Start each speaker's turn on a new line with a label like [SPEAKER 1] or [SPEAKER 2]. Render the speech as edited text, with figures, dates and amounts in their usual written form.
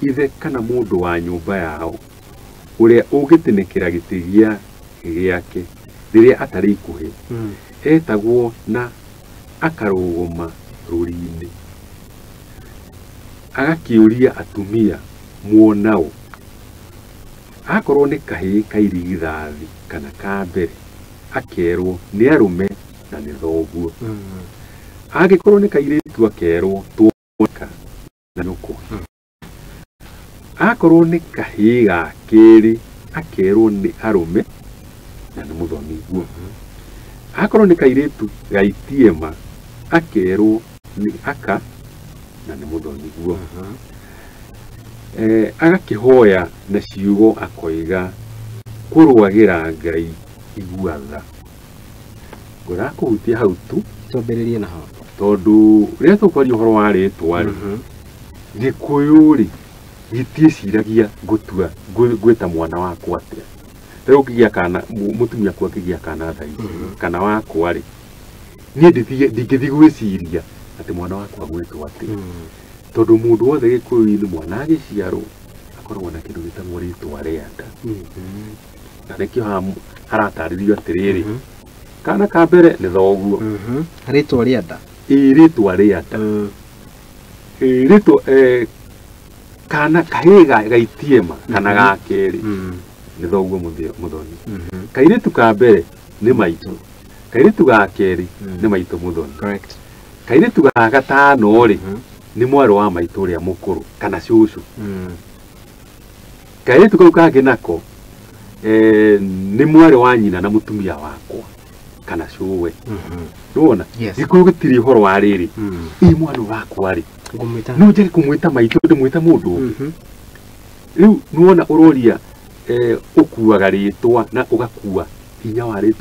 [SPEAKER 1] Ithe kana mũndũ wa nyũmba yao ũrĩa ũngĩtĩnĩkĩra gĩtĩ gĩake rĩrĩa atarĩ ikuhĩ etagwo na akarũgama rũri-inĩ, agakĩũria atumia muonaũ. Akorwo nĩ kahĩĩ ka irigithathi kana ka mbere, akerwo nĩ arũme na nĩ thoguo. Angĩkorwo nĩ kairĩtu, akerwo tuoka na nyũkwa. Akorwo nĩ kahĩĩ ga kerĩ, akerwo nĩ arũme na nĩ mũthoniguo. Akorwo nĩ kairĩtu ga itiema, akerwo nĩ aka na nĩ mũthoniguo. Agakĩhoya na ciugo akoiga kũrũagĩra Ngai igua tha. Ngwĩra kũhutia hau tu.
[SPEAKER 2] Twambĩrĩrie na hau.
[SPEAKER 1] Tondũ rĩrĩa tũkwaria ũhoro wa rĩtwa rĩ, Gĩkũyũ rĩ gĩtiĩciragia ngũtua ngwĩta mwana wakwa atĩa. Rĩu ũngĩgĩa kana mũtumia akwa angĩgĩa kana thaa ici kana wakwa rĩ, niĩ ndingĩthiĩ gwĩciria atĩ mwana wakwa gwĩtwo atĩa, tondũ mũndũ wothe Gĩkũyũ-inĩ mwana agĩciarwo akoragwo na kĩndũ gĩtagwo rĩtwa rĩa nda. Na nĩkĩo haha haratarĩrio atĩrĩrĩ, kana ka mbere nĩ thoguo.
[SPEAKER 2] Rĩtwa rĩa nda.
[SPEAKER 1] Ĩ, rĩtwa rĩa nda. Ĩ, rĩtwa kana kahĩĩ gaitiema kana ga kerĩ nĩ thoguo mũthoni. Kairĩtu ka mbere nĩ maitũ, kairĩtu ga kerĩ nĩ maitũ mũthoni.
[SPEAKER 2] Correct.
[SPEAKER 1] Kairĩtu ga gatano rĩ, nĩ mwarĩ wa maitũ ũrĩa mũkũrũ kana cũcũ. Kairĩtu kau kangĩ nako nĩ mwarĩ wa nyina na mũtumia wakwa kana cũwe. Nĩwona?
[SPEAKER 2] Yes.
[SPEAKER 1] Gĩkũyũ gĩtirĩ ũhoro wa rĩrĩ, ĩ mwana wakwa rĩ,
[SPEAKER 2] ngũmwĩta
[SPEAKER 1] no njage kũmwĩta maitũ ndĩmwĩta mũndũ ũngĩ. Rĩu nĩwona ũroria, ũkuaga rĩtwa na ũgakua hinya wa rĩtwa.